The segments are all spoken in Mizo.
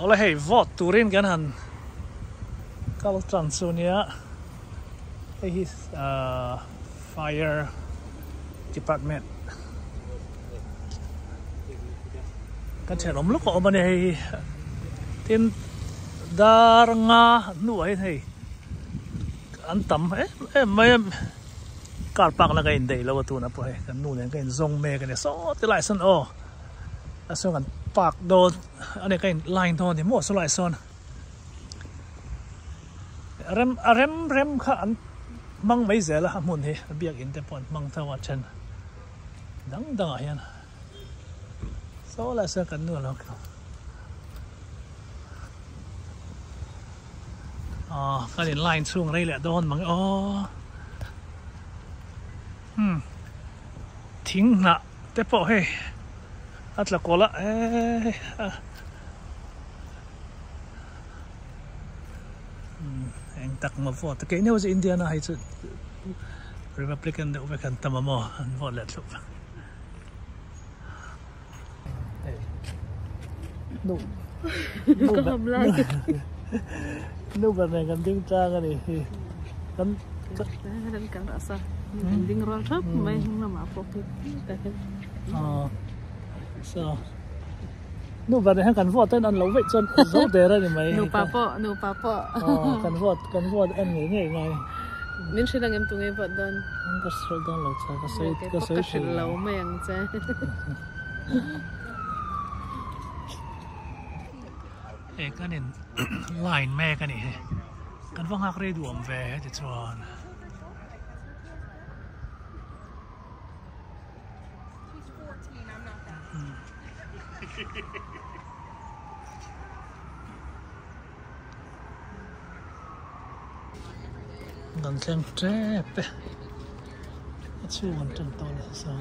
Awle hei vote turin kan han kal tan chu nia hei hi ahh fire department kan thenawm lawk a awm a ni hei hi tin dar nga hnuah hian hei an tam em em mai a car park na ka indaih lo a tunah pawh hei kan nu nen ka inzawng mek a ni saw ti lai sawn aw a sawn kan park dawn a ni ka in line dawn a ni maw sawlai sawn a rem a rem rem kha an hmang mai zel a a hmun hi a biakin te pawh an hmang tho a then dang dangah hian saw lai sawn kan nu a lo Aw kan in line chhung rei leh dawn mang e aw hmm thing hnah te pawh hei a tla kawlh a eee hmm eng tak maw vote keini ho chu Indiana hei chu Republican deuh vek an tam a maw an vote leh thlup. Nu ber nen kan ding tlang a ni hi kan kan rasa kan ding rual thap mai hnung lamah pawh khi aw so nu ber nen hian kan vote ten an lo veih chuan zo der a ni mai nupa pawh nupa pawh aw kan vote kan vote en ngei ngei ngai min hrilh ang em tunge vote dawn ka hrilh dawn lo che ka sawi ka sawi ka hrilh lo mai ang che Hei kan in line mek a nih hi kan va nghak rei duh awm ve heti chuan. Kan thleng tep e a chhung an tan tawh nasa sa.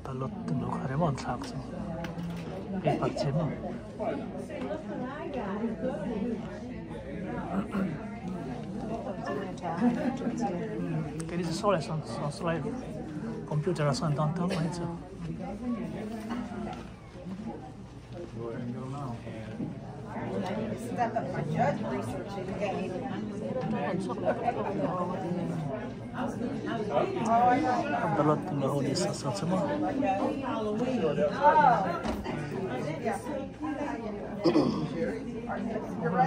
Balot lo kha rem an thlak chu paper che maw. Cái này số này số số số này computer là số anh tao mấy chứ. Balot lo ho ni sa sa chứ mà.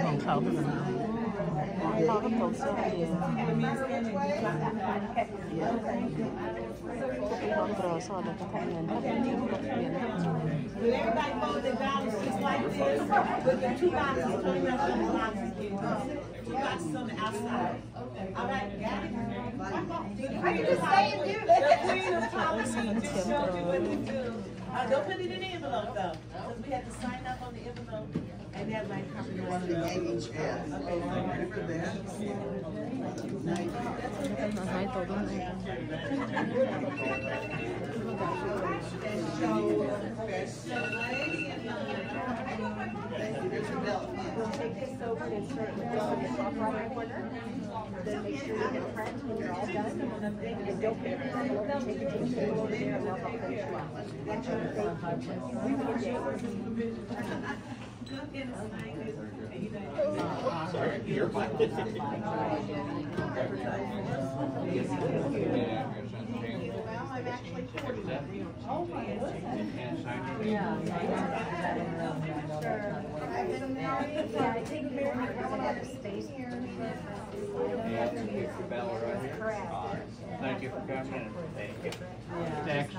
Ang thlak vek a ni. Thank you for coming in. Thank you. Next.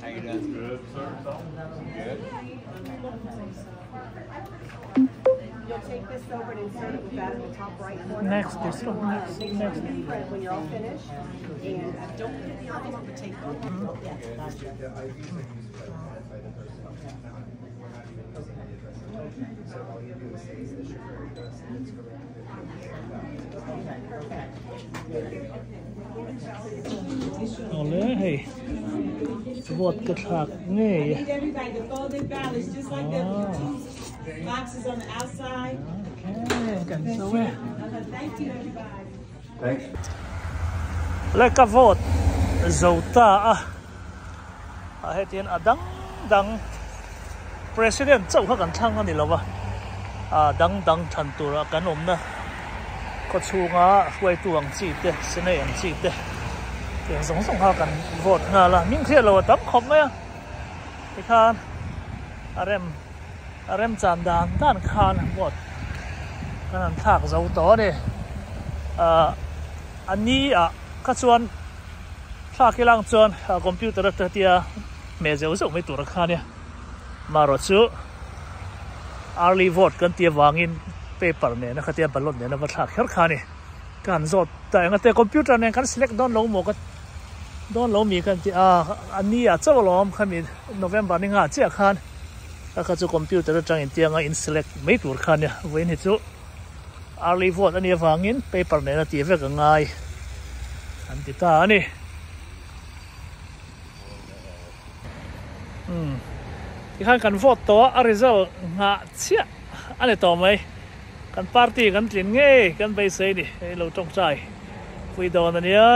How you doing? Good, sir. Good. Next ti sup next next. Awle hei vote ka thlak ngei a. Kan zo e. Le ka vote zo ta a. Ah hetian a dang dang president chauh kha kan thlang a ni lo va ah dang dang than tura kan awmna khaw chhunga hruaitu ang chi te senate ang chi te tiang zawng zawng kha kan vote nghal a hming hriat lo a tam khawp mai a tikhan a rem a rem chan dan dan khan vote kan han thlak zo tawh a ni ah a ni ah kha chuan. Thlak ilang chuan computer a tia hmeh zeuh zeuh mai tur a kha nia. Marawh chu early vote kan tih avangin paper nena khatia ballot nena va thlak kher kha a ni. Ka han zawt ta eng ate computer nen kan select dawn lo maw ka dawn lo mi kan ti a, a ni ah chauh alawm khami November ni nghah chiah khan ka kha chu computer atangin tianga in select mai tur kha nia. Vawiin hi chu. Early vote a nih avangin paper nena tih vek a ngai an ti ta a ni. Umm tikhan kan vote tawh a, a result nghah chiah a ni tawh mai. Kan party kan tlin ngei kan beisei ni, hei lo tawngtai pui dawn a nia.